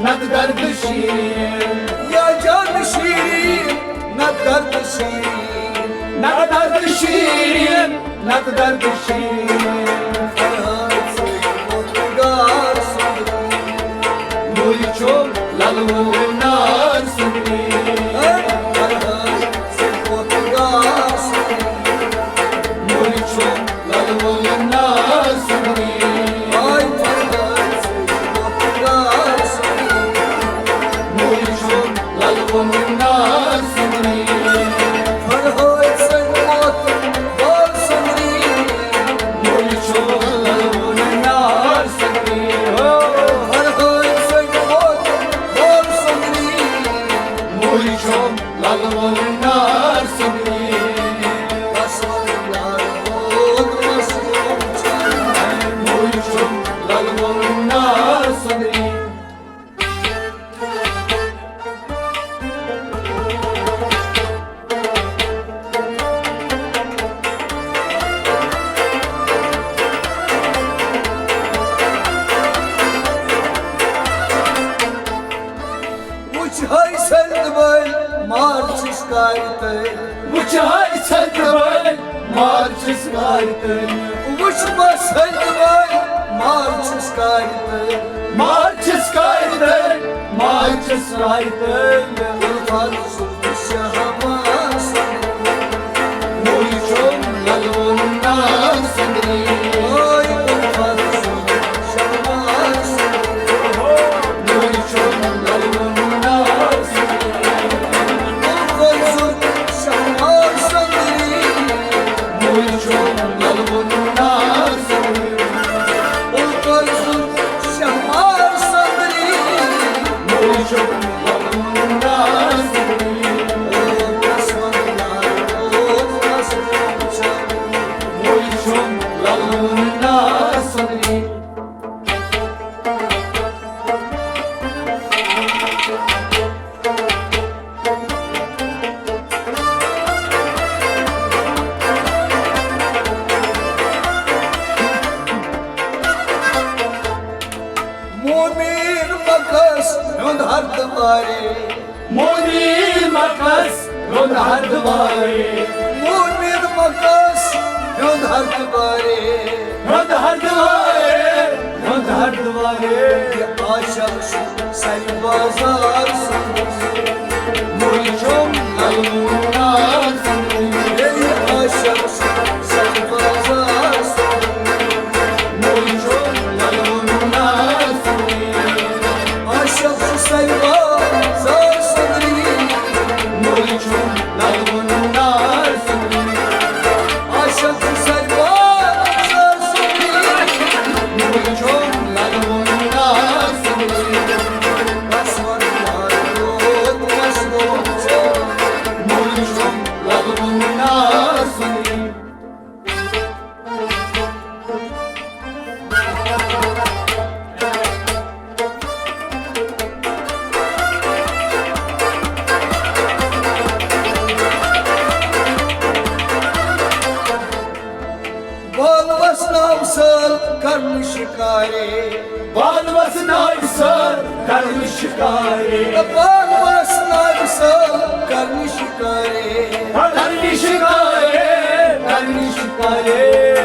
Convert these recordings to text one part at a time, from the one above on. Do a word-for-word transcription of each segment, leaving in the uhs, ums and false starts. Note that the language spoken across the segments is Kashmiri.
نتہٕ درد شیرین، یا جان شیرین، نتہٕ درد شیرین، نتہٕ درد شیرین، نتہٕ درد شیرین۔ فرہاد سۭتۍ ووت گار سُنٛد۔ موری چھوٚم للہٕ وول نار سُنٛد۔ فرہاد سۭتۍ ووت گار سُنٛد۔ موری چھوٚم للہٕ وول نار سُنٛد۔ آے فرہاد سۭتۍ ووت گار سُنٛد۔ موری چھوٚم للہٕ وول نار سُنٛد۔ فرہاد سۭتۍ ووت گار سُنٛد۔ موری چھوٚم للہٕ وول نار سُنٛد۔ فرہاد سۭتۍ ووت گار سُنٛد۔ موری چھوٚم للہٕ وول نار سُنٛد۔ بس وول نار ووت، بس وول نار۔ موری چھوٚم للہٕ وول نار سُنٛد۔ وٕچھ ہاے سرد بٲلۍ، مارچس کارِ تٔلۍ۔ وٕچھ ہاے سرد بٲلۍ، مارچس کارِ تٔلۍ۔ وٕچھ بس سرد بٲلۍ، مارچس کارِ تٔلۍ۔ مارچس کارِ تٔلۍ، مارچس کارِ تٔلۍ۔ الفت سُنٛد شہباز۔ موری چھوٚم للہٕ وول نار سُنٛد۔ اوے الفت سُنٛد شہباز۔ موری چھوٚم للہٕ وول نار سُنٛد۔ الفت سُنٛد شہباز سُنٛد۔ موری چھوٚم للہٕ وول نار سُنٛد۔ الفت سُنٛد شہباز سُنٛد۔ موری چھوٚم مومین مکس ہُنٛد ہر دوارے۔ مومین مکس ہُنٛد ہر دوارے۔ مومین مکس ہُنٛد ہر دوارے۔ ہُنٛد ہر دوارے۔ ہُنٛد ہر دوارے۔ یہِ عاشق چھُ سرِ بازار سُنٛد۔ موری چھوٚم للہٕ وول نار سُنٛد۔ یہِ عاشق چھُ سرِ بازار سُنٛد۔ موری چھوٚم للہٕ وول نار سُنٛد۔ عاشق چھُ سرِ بازار سُنٛد۔ موری چھوٚم للہٕ وول نار سُنٛد۔ عاشق چھُ سرِ بازار سُنٛد۔ موری چھوٚم للہٕ وول نار سُنٛد۔ بس وَن یار، روز بس روز۔ موری چھوٚم للہٕ وول نار سُنٛد۔ بال وسناو سٲل کرنہٕ شکارے۔ بال وسناو سٲل کرنہٕ شکارے۔ بال وسناو سٲل کرنہٕ شکارے۔ کرنہٕ شکارے، کرنہٕ شکارے۔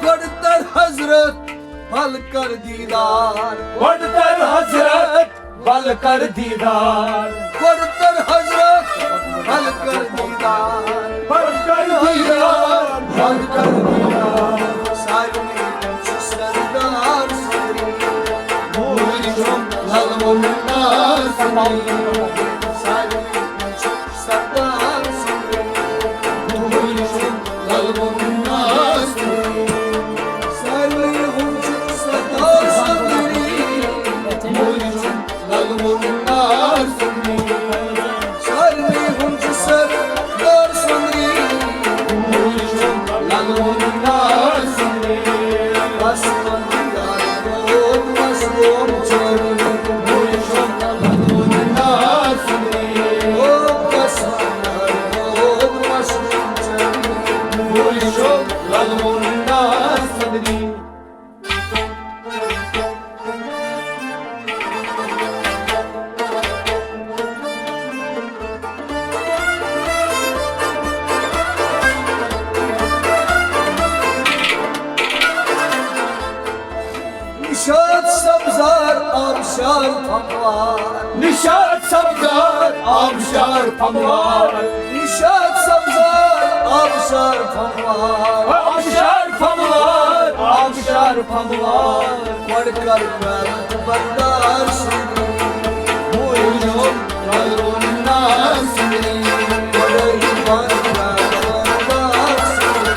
گۄڈٕ تر حضرت، پھل کر دیدار۔ گۄڈٕ تر حضرت، پھل کر دیدار۔ گۄڈٕ تر حضرت، پھل کر دیدار۔ پھل سارنٕے ہُنٛد چھُ سردار سۄنٛدری۔ سارنٕے ہُنٛد چھُ سردار سۄنٛدری۔ بس وۄنۍ یار گوٚو مظلوم ژوٚر۔ او بس وۄنۍ یار گوٚو مظلوم ژوٚر۔ نشاط سبزار آبشار پھموار۔ نشاط سبزار آبشار پھموار۔ نشاط سبزار آبشار پھموار۔ آبشار پھموار، آبشار پھموار۔ گۄڈٕ کر بردار سُنٛد۔ موٗجوٗم رلوُن نار سُنٛد۔ گۄڈَے بردار سُنٛد۔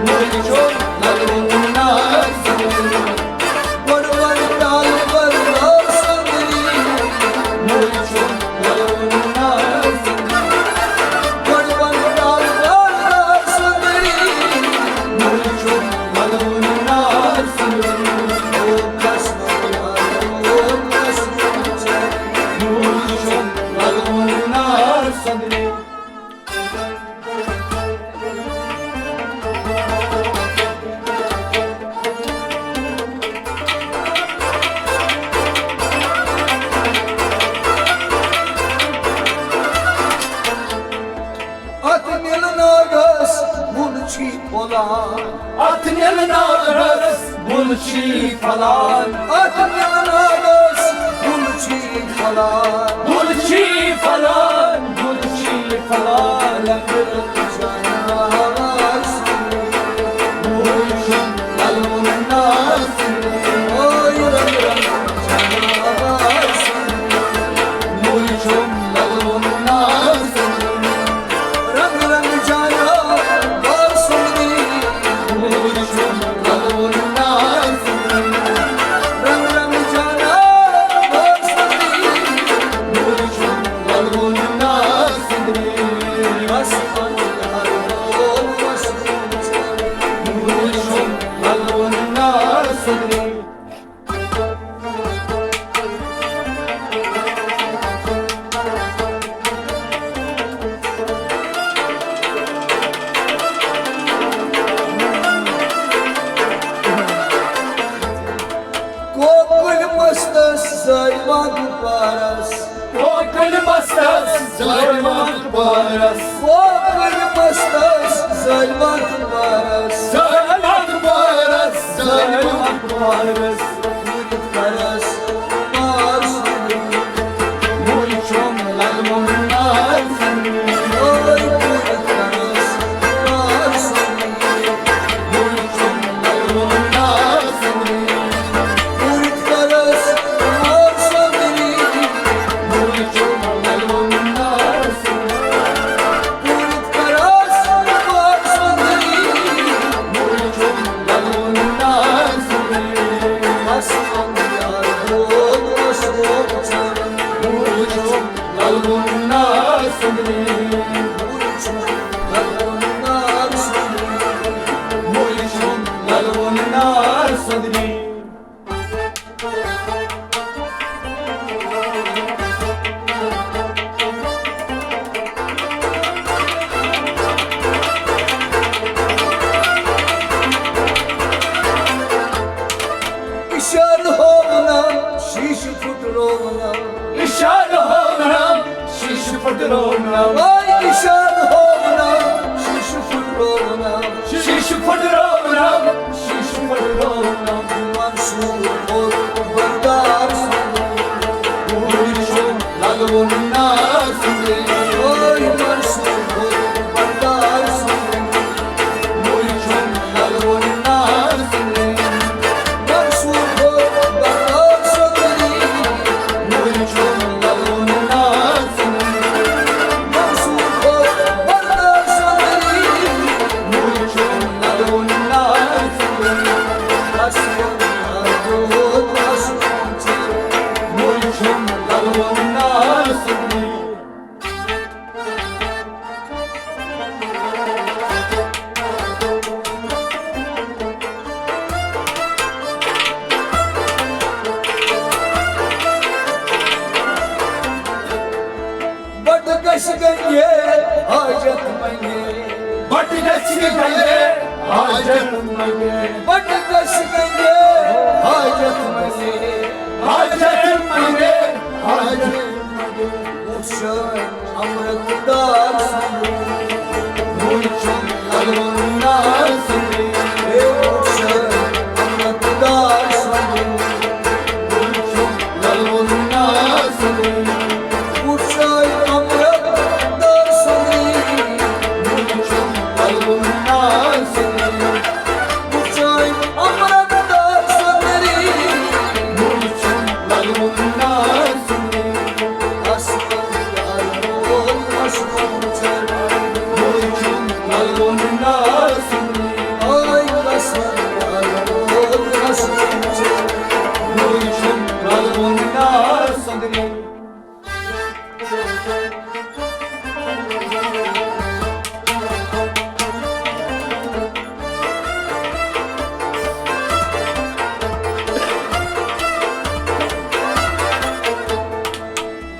موٗجوٗم رلوُن نار سُنٛد۔ گۄڈٕ وَن تال بردار سُنٛد۔ موٗجوٗم رلوُن نار سُنٛد۔ گۄڈٕ وَن تال بردار سُنٛد۔ موٗجوٗم رلوُن نار سُنٛد۔ او کس اتھ نیلہٕ ناگس وُن چھی پھۄلان۔ اتھ نیلہٕ ناگس وُن چھی پھۄلان۔ اتھ نیلہٕ ناگس وُن چھی پھۄلان۔ وُن چھی پھۄلان، وُن چھی پھۄلان۔ کوکُل مستس زٲلۍ وانٛگہٕ پارس۔ کوکُل مستس زٲلۍ وانٛگہٕ پارس۔ کوکُل مستس زٲلۍ وانٛگہٕ پارس۔ زٲلۍ وانٛگہٕ پارس، زٲلۍ وانٛگہٕ پارس۔ پوٗرٕ کرس پار سُنٛد۔ موٗل چھُم للوُن نار سُنٛد۔ اوے پوٗرٕ کرس پار سُنٛد۔ موٗل چھُم للوُن نار سُنٛد۔ اِشارٕ ہوونا، شیٖشہٕ پھُٹروونا۔ اِشارٕ ہوونا، شیٖشہٕ پھُٹروونا۔ واے اِشارٕ ہوونا، شیٖشہٕ پھُٹروونا۔ شیٖشہٕ پھُٹروونا، شیٖشہٕ پھُٹروونا۔ منصوٗر کھوٚت بردار سُنٛد۔ وُچھُم للوُن نار سُنٛد۔ اوے منصوٗر کھوٚت بردار سُنٛد۔ وُچھُم للوُن نار سُنٛد۔ منصوٗر کھوٚت بردار سُنٛد۔ وُچھُم بٹ گژھِ گنگے حاجت منگے۔ بٹ گژھِ گنگے حاجت منگے۔ بٹ گژھِ گنگے حاجت منگے۔ حاجت منگے۔ حاجت منگے۔ وٕچھ امرت دار سُنٛد۔ وٕچھُم للوُن نار سُنٛد۔ اے وٕچھ امرت دار سُنٛد۔ وٕچھُم للوُن نار سُنٛد۔ وٕچھ امرت دار سُنٛد۔ وٕچھُم للوُن نار سُنٛد۔ وٕچھ امرت دار سُنٛد۔ وٕچھُم للوُن نار سُنٛد۔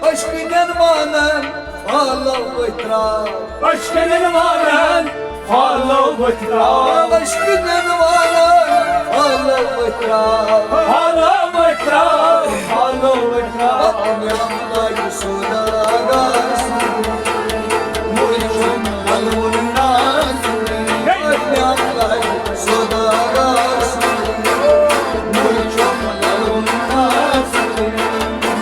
أچھ کِنٮ۪ن وانان پھالو ؤتھۍ ترٛاو۔ أچھ کِنٮ۪ن وانان پھالو ؤتھۍ ترٛاو۔ أچھ کِنٮ۪ن وانان پھالو ؤتھۍ ترٛاو۔ پھالو ؤتھۍ ترٛاو۔ پھالو ؤتھۍ ترٛاو۔ پتہٕ مےٚ لگہِ سوداگرس۔ وٕچھُم للوُن نار سُنٛد۔ پتہٕ مےٚ لگہِ سوداگرس۔ وٕچھُم للوُن نار سُنٛد۔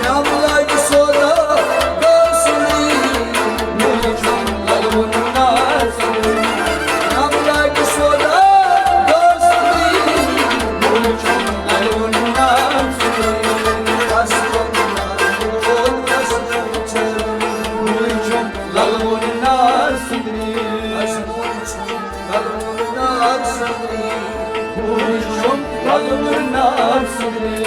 مےٚ لگہِ سوداگرس۔ وٕچھُم للوُن نار سُنٛد۔ مےٚ لگہِ سوداگرس۔ وٕچھُم للوُن نار سُنٛد۔ وٕچھُم للوُن نار سُنٛد۔ وٕچھُم للوُن نار سُنٛد۔